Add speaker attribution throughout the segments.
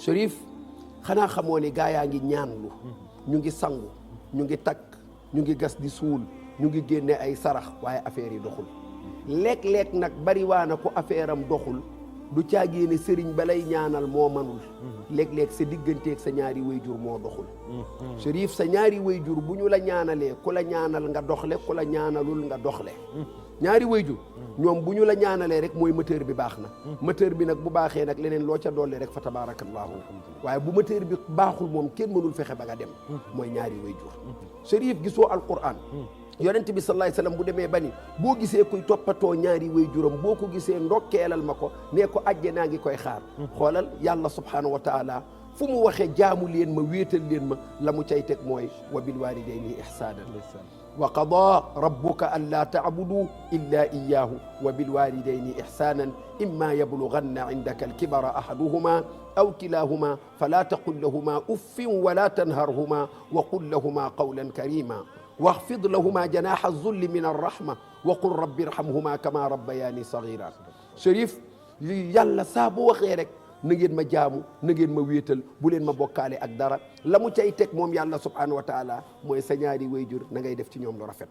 Speaker 1: Chérif xanaa xamoo ni gaa yaa ngi ñaanlu ñu ngi sangu ñu ngi takk ñu ngi gas di suul ñu ngi génne ay sarax waaye affaire yi doxul léeg-léeg nag bari waa na ko affaire am doxul du caagee ne sëriñ ba lay ñaanal moo manul léeg-léeg sa digganteeg sa ñaari wayjur moo doxul Chérif sa ñaari wayjur bu ñu la ñaanalee ku la ñaanal nga doxle ku la ñaanalul nga doxle ñaari wayjur ñoom bu ñu la ñaanalee rek mooy moteur bi baax na moteur bi nag bu baaxee nag leneen loo ca dolli rek fa tabaarakallaahu waaye bu moteur bi baaxul moom kenn mënul fexe ba nga dem mooy ñaari wayjur Chérif gisoo alquran yonent bi sallallahu alayhi wasallam bu demee bani boo gisee kuy toppatoo ñaari wayjuram boo ko gisee ndokkeelal ma ko nee ko àjjanaa ngi koy xaar xoolal yàlla subhanahu wa taala fu mu waxee jaamu leen ma wéetal leen ma la mu cay teg mooy wa bil walidayni ihsaanan wa qadaa rabbuka an laa taabudu illa iyaahu wa bil walidayni ihsaanan imma yablughanna indaka alkibara ahaduhuma aw kilahuma fala taqul lahuma uffin wala tanharhuma wa qul lahuma qawlan karima waxfid lahuma janaha zulli min arrahma wa qul rabbi irhamhuma kama rabbayani sagira Chérif yàlla saa bu waxee rek na ngeen ma jaamu na ngeen ma wéetal bu leen ma bokkaale ak dara la mu cay teg moom yàlla subhanahu wa taala mooy sa ñaari wayjur na ngay def ci ñoom lu rafet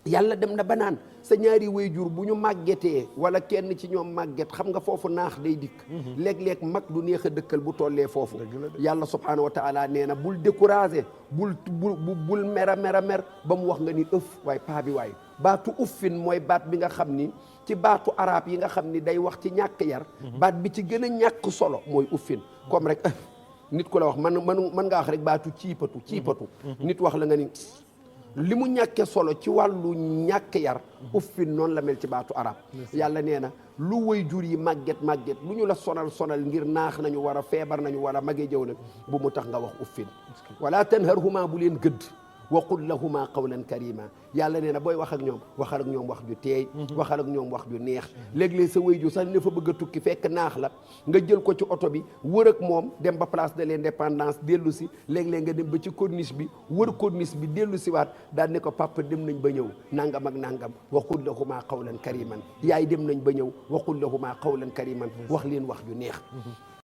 Speaker 1: yàlla dem na ba naan sa ñaari wayjur bu ñu màggetee wala kenn ci ñoom màgget xam nga foofu naax day dikk léeg-léeg mag du neex a dëkkal bu tollee foofu yàlla subhanahu wa taala nee na bul découragé bul mer ba mu wax nga ni ëf waaye paa bi waay baatu uffin mooy baat bi nga xam ni ci baatu arab yi nga xam ni day wax ci ñàkk yar baat bi ci gën a ñàkk solo mooy uffin comme rek nit ku la wax mën nga wax rek baatu ciipatu nit wax la nga ni li mu ñàkke solo ci wàllu ñàkk yar uffin noonu la mel ci baatu arab yàlla nee na lu waajur yi màgget lu ñu la sonal ngir naax nañu war a feebar nañu war a magee jëw nag bu mu tax nga wax uffin wala tanharhuma bu leen gëdd wa qul lahuma qawlan karima yàlla nee na booy wax ak ñoom waxal ak ñoom wax ju teey waxal ak ñoom wax ju neex léeg-léeg sa wayjur sax ne fa bëgg a tukki fekk naax la nga jël ko ci oto bi wër ak moom dem ba place de l'indépendance dellu si léeg-léeg nga dem ba ci corniche bi wër corniche bi dellu si waat daal ne ko papa dem nañ ba ñëw nangam ak nangam wa qul lahuma qawlan kariman yaay dem nañ ba ñëw wa qul lahuma qawlan kariman wax leen wax ju neex